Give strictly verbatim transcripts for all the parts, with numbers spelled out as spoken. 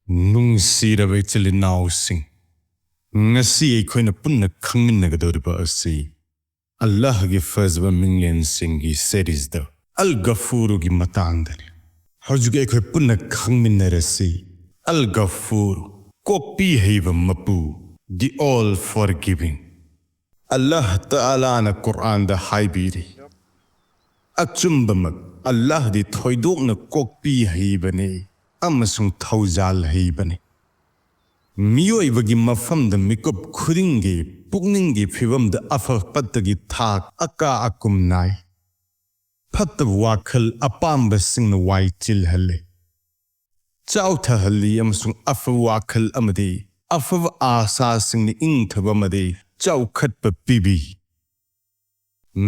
ꯅꯨꯡꯁꯤꯔꯕ ꯏꯆꯤꯜ ꯏꯅꯥꯎꯁꯤꯡ, ꯉꯁꯤ ꯑꯩꯈꯣꯏꯅ ꯄꯨꯟꯅ ꯈꯪꯃꯤꯟꯅꯒꯗꯧꯔꯤꯕ ꯑꯁꯤ ꯑꯜꯂꯥꯍꯒꯤ ꯐꯖꯕ ꯃꯤꯡꯂꯦꯟꯁꯤꯡꯒꯤ ꯁꯦꯔꯤꯁꯇ ꯑꯜ ꯒꯐꯨꯔꯨꯒꯤ ꯃꯇꯥꯡꯗꯅꯤ꯫ ꯍꯧꯖꯤꯛ ꯑꯩꯈꯣꯏ ꯄꯨꯟꯅ ꯈꯪꯃꯤꯟꯅꯔꯁꯤ꯫ ꯑꯜ ꯒꯐꯨꯔ, ꯀꯣꯛꯄꯤ ꯍꯩꯕ ꯃꯄꯨ, the all forgiving꯫ ꯑꯜꯂꯥꯍ ꯇꯥꯂꯥꯅ ꯀꯨꯔꯥꯟꯗ ꯍꯥꯏꯕꯤꯔꯤ, "ꯑꯆꯨꯝꯕꯃꯛ ꯑꯜꯂꯥꯍꯗꯤ ꯊꯣꯏꯗꯣꯛꯅ ꯀꯣꯛꯄꯤ ꯍꯩꯕꯅꯤ ꯑꯃꯁꯨꯡ ꯊꯧꯖꯥꯜ ꯍꯩꯕꯅꯤ"꯫ ꯃꯤꯑꯣꯏꯕꯒꯤ ꯃꯐꯝꯗ ꯃꯤꯀꯨꯞ ꯈꯨꯗꯤꯡꯒꯤ ꯄꯨꯛꯅꯤꯡꯒꯤ ꯐꯤꯕꯝꯗ ꯑꯐ ꯐꯠꯇꯒꯤ ꯊꯥꯛ ꯑꯀꯥ ꯑꯀꯨꯝ ꯅꯥꯏ꯫ ꯐꯠꯇꯕ ꯋꯥꯈꯜ ꯑꯄꯥꯝꯕꯁꯤꯡꯅ ꯋꯥꯏ ꯆꯤꯜꯍꯜꯂꯤ, ꯆꯥꯎꯊꯍꯜꯂꯤ ꯑꯃꯁꯨꯡ ꯑꯐꯕ ꯋꯥꯈꯜ ꯑꯃꯗꯤ ꯑꯐꯕ ꯑꯥꯁꯥꯁꯤꯡꯅ ꯏꯪꯊꯕ ꯑꯃꯗꯤ ꯆꯥꯎꯈꯠꯄ ꯄꯤꯕꯤ꯫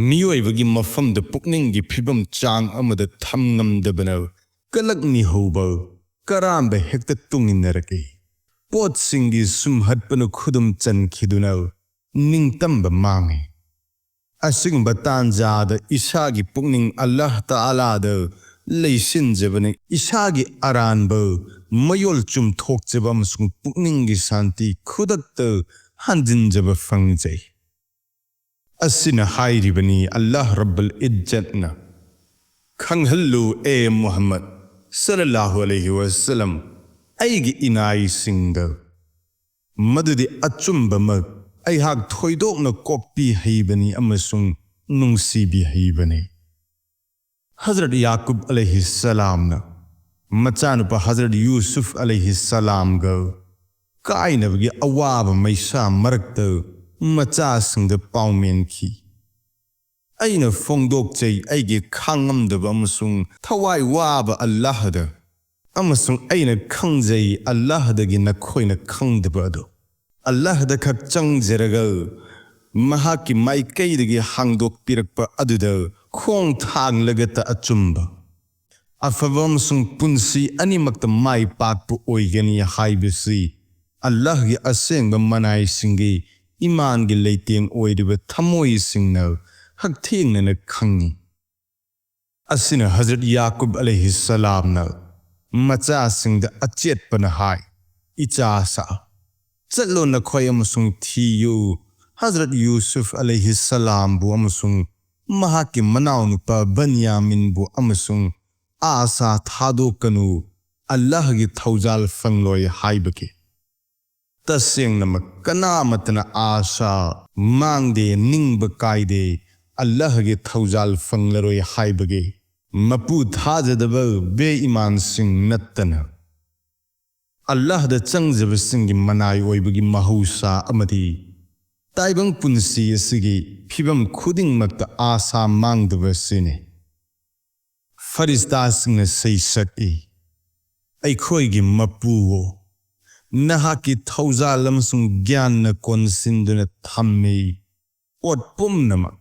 ꯃꯤꯑꯣꯏꯕꯒꯤ ꯃꯐꯝꯗ ꯄꯨꯛꯅꯤꯡꯒꯤ ꯐꯤꯕꯝ ꯆꯥꯡ ꯑꯃꯗ ꯊꯝ ꯉꯝꯗꯕꯅ ꯀꯂꯛꯅꯤ ꯍꯧꯕ, ꯀꯔꯥꯝꯕ ꯍꯦꯛꯇ ꯇꯨꯡꯏꯟꯅꯔꯛꯏ꯫ ꯄꯣꯠꯁꯤꯡꯒꯤ ꯁꯨꯝꯍꯠꯄꯅ ꯈꯨꯗꯨꯝ ꯆꯟꯈꯤꯗꯨꯅ ꯅꯤꯡꯇꯝꯕ ꯃꯥꯡꯉꯤ꯫ ꯑꯁꯤꯒꯨꯝꯕ ꯇꯥꯟꯖꯥꯗ ꯏꯁꯥꯒꯤ ꯄꯨꯛꯅꯤꯡ ꯑꯜꯂꯥꯍ ꯇꯥꯂꯥꯗ ꯂꯩꯁꯤꯟꯖꯕꯅ ꯏꯁꯥꯒꯤ ꯑꯔꯥꯟꯕ ꯃꯌꯣꯜ ꯆꯨꯝꯊꯣꯛꯆꯕ ꯑꯃꯁꯨꯡ ꯄꯨꯛꯅꯤꯡꯒꯤ ꯁꯥꯟꯇꯤ ꯈꯨꯗꯛꯇ ꯍꯟꯖꯤꯟꯖꯕ ꯐꯪꯖꯩ꯫ ꯑꯁꯤꯅ ꯍꯥꯏꯔꯤꯕꯅꯤ ꯑꯜꯂꯥꯍ ꯔꯕꯨꯜ ꯏꯖꯠꯅ, "ꯈꯪꯍꯜꯂꯨ, ꯑꯦ ꯃꯨꯍꯝꯃꯗ ꯁꯜꯂꯜꯂꯥꯍꯨ ꯑꯂꯩꯍꯤ ꯋꯁꯜꯂꯝ, ꯑꯩꯒꯤ ꯏꯅꯥꯏꯁꯤꯡꯗ, ꯃꯗꯨꯗꯤ ꯑꯆꯨꯝꯕꯃꯛ ꯑꯩꯍꯥꯛ ꯊꯣꯏꯗꯣꯛꯅ ꯀꯣꯛꯄꯤ ꯍꯩꯕꯅꯤ ꯑꯃꯁꯨꯡ ꯅꯨꯡꯁꯤꯕꯤ ꯍꯩꯕꯅꯤ"꯫ ꯍꯖꯔꯠ ꯌꯥꯀꯨꯕ ꯑꯂꯩꯍꯤ ꯁꯂꯥꯝꯅ ꯃꯆꯥꯅꯨꯄꯥ ꯍꯖꯔꯠ ꯌꯨꯁꯨꯐ ꯑꯂꯩꯍꯤ ꯁꯂꯥꯝꯒ ꯀꯥꯏꯅꯕꯒꯤ ꯑꯋꯥꯕ ꯃꯩꯁꯥ ꯃꯔꯛꯇ ꯃꯆꯥꯁꯤꯡꯗ ꯄꯥꯎꯃꯦꯟꯈꯤ, "ꯑꯩꯅ ꯐꯣꯡꯗꯣꯛꯆꯩ ꯑꯩꯒꯤ ꯈꯥꯡꯉꯝꯗꯕ ꯑꯃꯁꯨꯡ ꯊꯋꯥꯏ ꯋꯥꯕ ꯑꯜꯂꯥꯍꯗ, ꯑꯃꯁꯨꯡ ꯑꯩꯅ ꯈꯪꯖꯩ ꯑꯜꯂꯥꯍꯗꯒꯤ ꯅꯈꯣꯏꯅ ꯈꯪꯗꯕ ꯑꯗꯨ꯫ ꯑꯜꯂꯥꯍꯗ ꯈꯛ ꯆꯪꯖꯔꯒ ꯃꯍꯥꯛꯀꯤ ꯃꯥꯏꯀꯩꯗꯒꯤ ꯍꯥꯡꯗꯣꯛꯄꯤꯔꯛꯄ ꯑꯗꯨꯗ ꯈꯣꯡ ꯊꯥꯡꯂꯒꯇ ꯑꯆꯨꯝꯕ, ꯑꯐꯕ ꯑꯃꯁꯨꯡ ꯄꯨꯟꯁꯤ ꯑꯅꯤꯃꯛꯇ ꯃꯥꯏ ꯄꯥꯛꯄ ꯑꯣꯏꯒꯅꯤ ꯍꯥꯏꯕꯁꯤ ꯑꯜꯂꯥꯍꯒꯤ ꯑꯁꯦꯡꯕ ꯃꯅꯥꯏꯁꯤꯡꯒꯤ ꯏꯃꯥꯟꯒꯤ ꯂꯩꯇꯦꯡ ꯑꯣꯏꯔꯤꯕ ꯊꯃꯣꯏꯁꯤꯡꯅ ꯍꯛꯊꯦꯡꯅꯅ ꯈꯪꯏ"꯫ ꯑꯁꯤꯅ ꯍꯖꯔꯠ ꯌꯥꯀꯨꯕ ꯑꯂꯩꯍꯤ ꯁꯂꯥꯝꯅ ꯃꯆꯥꯁꯤꯡꯗ ꯑꯆꯦꯠꯄꯅ ꯍꯥꯏ, "ꯏꯆꯥꯁꯥ, ꯆꯠꯂꯣ, ꯅꯈꯣꯏ ꯑꯃꯁꯨꯡ ꯊꯤꯌꯨ, ꯍꯖꯔꯠ ꯌꯨꯁꯨꯐ ꯑꯂꯩꯍꯤꯁꯁꯂꯥꯝꯕꯨ ꯑꯃꯁꯨꯡ ꯃꯍꯥꯛꯀꯤ ꯃꯅꯥꯎꯅꯨꯄꯥ ꯕꯟꯌꯥꯃꯤꯟꯕꯨ ꯑꯃꯁꯨꯡ ꯑꯥꯁꯥ ꯊꯥꯗꯣꯛꯀꯅꯨ, ꯑꯜꯂꯥꯍꯒꯤ ꯊꯧꯖꯥꯜ ꯐꯪꯂꯣꯏ ꯍꯥꯏꯕꯒꯤ"꯫ ꯇꯁꯦꯡꯅꯃꯛ ꯀꯅꯥꯃꯠꯇꯅ ꯑꯥꯁꯥ ꯃꯥꯡꯗꯦ, ꯅꯤꯡꯕ ꯀꯥꯏꯗꯦ, ꯑꯜꯂꯥꯍꯒꯤ ꯊꯧꯖꯥꯜ ꯐꯪꯂꯔꯣꯏ ꯍꯥꯏꯕꯒꯤ꯫ ꯃꯄꯨ ꯊꯥꯖꯗꯕ ꯕꯦꯏꯃꯥꯟꯁꯤꯡ ꯅꯠꯇꯅ꯫ ꯑꯜꯂꯥꯍꯗ ꯆꯪꯖꯕꯁꯤꯡꯒꯤ ꯃꯅꯥꯏ ꯑꯣꯏꯕꯒꯤ ꯃꯍꯧꯁꯥ ꯑꯃꯗꯤ ꯇꯥꯏꯕꯪ ꯄꯨꯟꯁꯤ ꯑꯁꯤꯒꯤ ꯐꯤꯚꯝ ꯈꯨꯗꯤꯡꯃꯛꯇ ꯑꯥꯁꯥ ꯃꯥꯡꯗꯕ ꯑꯁꯤꯅꯤ꯫ ꯐꯔꯤꯁꯇꯥꯁꯤꯡꯅ ꯁꯩꯁꯛꯏ, "ꯑꯩꯈꯣꯏꯒꯤ ꯃꯄꯨꯋꯣ, ꯅꯍꯥꯛꯀꯤ ꯊꯧꯖꯥꯜ ꯑꯃꯁꯨꯡ ꯒ꯭ꯌꯥꯟꯅ ꯀꯣꯟꯁꯤꯟꯗꯨꯅ ꯊꯝꯃꯤ꯫ ꯄꯣꯠ ꯄꯨꯝꯅꯃꯛ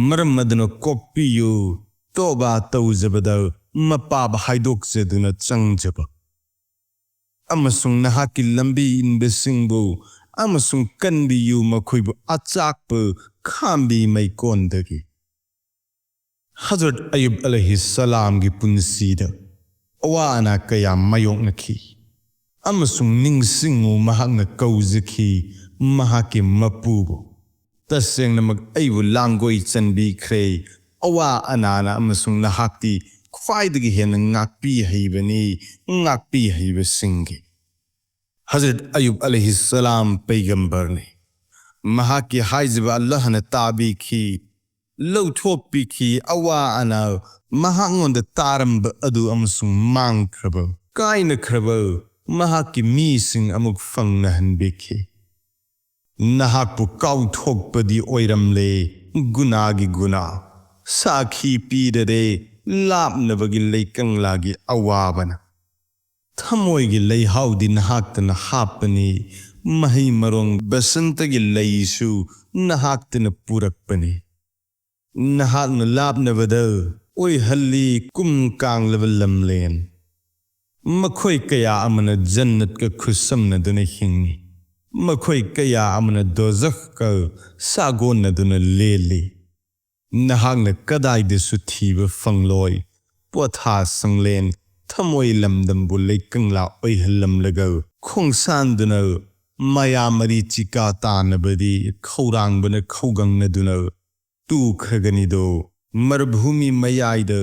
ꯃꯔꯝ ꯑꯗꯨꯅ ꯀꯣꯛꯄꯤꯌꯨ, ꯇꯣꯕꯥ ꯇꯧꯖꯕꯗ ꯃꯄꯥꯕ ꯍꯥꯏꯗꯣꯛꯆꯗꯨꯅ ꯆꯪꯖꯕ꯫ ꯑꯃꯁꯨꯡ ꯅꯍꯥꯛꯀꯤ ꯂꯝꯕꯤ ꯏꯟꯕꯁꯤꯡꯕꯨ ꯑꯃꯁꯨꯡ ꯀꯟꯕꯤꯌꯨ, ꯃꯈꯣꯏꯕꯨ ꯑꯆꯥꯛꯄ ꯈꯥꯝꯕꯤ ꯃꯩꯀꯣꯟꯗꯒꯤ"꯫ ꯍꯖꯔꯠ ꯑꯌꯨꯕ ꯑꯂꯩꯍꯤꯁꯁꯂꯥꯝꯒꯤ ꯄꯨꯟꯁꯤꯗ ꯑꯋꯥ ꯑꯅꯥ ꯀꯌꯥ ꯃꯥꯌꯣꯛꯅꯈꯤ, ꯑꯃꯁꯨꯡ ꯅꯤꯡꯁꯤꯡꯉꯨ, ꯃꯍꯥꯛꯅ ꯀꯧꯖꯈꯤ ꯃꯍꯥꯛꯀꯤ ꯃꯄꯨꯕꯨ, "ꯇꯁꯦꯡꯅꯃꯛ ꯑꯩꯕꯨ ꯂꯥꯡꯒꯣꯏ ꯆꯟꯕꯤꯈ꯭ꯔꯦ꯫ ꯑꯋꯥ ꯑꯅꯥꯅ ꯑꯃꯁꯨꯡ ꯅꯍꯥꯛꯇꯤ ꯈ꯭ꯋꯥꯏꯗꯒꯤ ꯍꯦꯟꯅ ꯉꯥꯛꯄꯤ ꯍꯩꯕꯅꯤ, ꯉꯥꯛꯄꯤ ꯍꯩꯕꯁꯤꯡꯒꯤ"꯫ ꯍꯖꯔꯠ ꯑꯌꯨꯕ ꯑꯂꯩꯍꯤꯁꯁꯂꯥꯝ ꯄꯩꯒꯝꯕꯔꯅꯤ꯫ ꯃꯍꯥꯛꯀꯤ ꯍꯥꯏꯖꯕ ꯑꯜꯂꯥꯍꯅ ꯇꯥꯕꯤꯈꯤ, ꯂꯧꯊꯣꯛꯄꯤꯈꯤ꯫ ꯑꯋꯥ ꯑꯅꯥ ꯃꯍꯥꯛꯉꯣꯟꯗ ꯇꯥꯔꯝꯕ ꯑꯗꯨ ꯑꯃꯁꯨꯡ ꯃꯥꯡꯈ꯭ꯔꯕ, ꯀꯥꯏꯅꯈ꯭ꯔꯕ ꯃꯍꯥꯛꯀꯤ ꯃꯤꯁꯤꯡ ꯑꯃꯨꯛ ꯐꯪꯅꯍꯟꯕꯤꯈꯤ꯫ ꯅꯍꯥꯛꯄꯨ ꯀꯥꯎꯊꯣꯛꯄꯗꯤ ꯑꯣꯏꯔꯝꯂꯦ ꯒꯨꯅꯥꯒꯤ ꯒꯨꯅꯥ, ꯁꯥꯈꯤ ꯄꯤꯔꯔꯦ ꯂꯥꯞꯅꯕꯒꯤ ꯂꯩꯀꯪꯂꯥꯒꯤ ꯑꯋꯥꯕꯅ꯫ ꯊꯃꯣꯏꯒꯤ ꯂꯩꯍꯥꯎꯗꯤ ꯅꯍꯥꯛꯇꯅ ꯍꯥꯞꯄꯅꯤ, ꯃꯍꯩ ꯃꯔꯣꯡ ꯕꯁꯟꯇꯒꯤ ꯂꯩꯁꯨ ꯅꯍꯥꯛꯇꯅ ꯄꯨꯔꯛꯄꯅꯤ꯫ ꯅꯍꯥꯛꯅ ꯂꯥꯞꯅꯕꯗ ꯑꯣꯏꯍꯜꯂꯤ ꯀꯨꯝ ꯀꯥꯡꯂꯕ ꯂꯝꯂꯦꯟ꯫ ꯃꯈꯣꯏ ꯀꯌꯥ ꯑꯃꯅ ꯖꯟꯅꯠꯀ ꯈꯨꯠꯁꯝꯅꯗꯨꯅ ꯍꯤꯡꯏ꯫ ꯃꯈꯣꯏ ꯀꯌꯥ ꯑꯃꯅ ꯗꯣꯖꯈꯀ ꯁꯥꯒꯣꯟꯅꯗꯨꯅ ꯂꯦꯜꯂꯤ꯫ ꯅꯍꯥꯛꯅ ꯀꯗꯥꯏꯗꯁꯨ ꯊꯤꯕ ꯐꯪꯂꯣꯏ꯫ ꯄꯣꯊꯥ ꯁꯪꯂꯦꯟ, ꯊꯃꯣꯏ ꯂꯝꯗꯝꯕꯨ ꯂꯩꯀꯪꯂꯥ ꯑꯣꯏꯍꯜꯂꯝꯂꯒ, ꯈꯣꯡꯁꯥꯟꯗꯨꯅ ꯃꯌꯥ ꯃꯔꯤ ꯆꯤꯀꯥ ꯇꯥꯅꯕꯗꯤ ꯈꯧꯔꯥꯡꯕꯅ ꯈꯧꯒꯪꯅꯗꯨꯅ ꯇꯨꯈ꯭ꯔꯒꯅꯤꯗꯣ꯫ ꯃꯔꯚꯨꯃꯤ ꯃꯌꯥꯏꯗ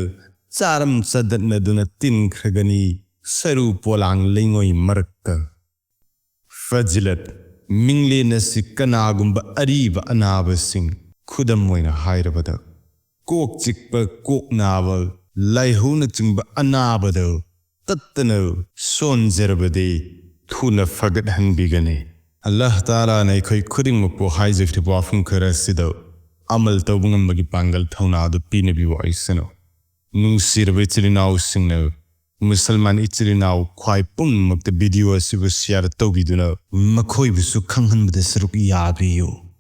ꯆꯥꯔꯝ ꯆꯗꯠꯅꯗꯨꯅ ꯇꯤꯟꯈ꯭ꯔꯒꯅꯤ, ꯁꯔꯨ ꯄꯣꯂꯥꯡ ꯂꯩꯉꯣꯏ ꯃꯔꯛꯇ꯫ ꯐꯖꯤꯂꯠ, ꯃꯤꯡꯂꯦꯟ ꯑꯁꯤ ꯀꯅꯥꯒꯨꯝꯕ ꯑꯔꯤꯕ ꯑꯅꯥꯕꯁꯤꯡ, ꯈꯨꯗꯝ ꯑꯣꯏꯅ ꯍꯥꯏꯔꯕꯗ, ꯀꯣꯛ ꯆꯤꯛꯄ, ꯀꯣꯛ ꯅꯥꯕ, ꯂꯥꯏꯍꯧꯅꯆꯤꯡꯕ ꯑꯅꯥꯕꯗ ꯇꯠꯇꯅ ꯁꯣꯟꯖꯔꯕꯗꯤ ꯊꯨꯅ ꯐꯒꯠꯍꯟꯕꯤꯒꯅꯤ꯫ ꯑꯜꯂꯥꯍ ꯇꯥꯂꯥꯅ ꯑꯩꯈꯣꯏ ꯈꯨꯗꯤꯡꯃꯛꯄꯨ ꯍꯥꯏꯖꯈ꯭ꯔꯤꯕ ꯋꯥꯐꯝ ꯈꯔ ꯑꯁꯤꯗ ꯑꯃꯜ ꯇꯧꯕ ꯉꯝꯕꯒꯤ ꯄꯥꯡꯒꯜ ꯊꯧꯅꯥ ꯑꯗꯨ ꯄꯤꯅꯕꯤꯌꯨ ꯍꯥꯏꯁꯅꯨ꯫ ꯅꯨꯡꯁꯤꯔꯕ ꯏꯆꯤꯜ ꯏꯅꯥꯎꯁꯤꯡꯅ, ꯃꯨꯁꯜꯃꯥꯟ ꯏꯆꯤꯜ ꯏꯅꯥꯎ ꯈ꯭ꯋꯥꯏ ꯄꯨꯝꯅꯃꯛꯇ ꯚꯤꯗꯤꯑꯣ ꯑꯁꯤꯕꯨ ꯁꯤꯌꯥꯔ ꯇꯧꯕꯤꯗꯨꯅ ꯃꯈꯣꯏꯕꯨꯁꯨ ꯈꯪꯍꯟꯕꯗ ꯁꯔꯨꯛ ꯌꯥꯕꯤꯌꯨ꯫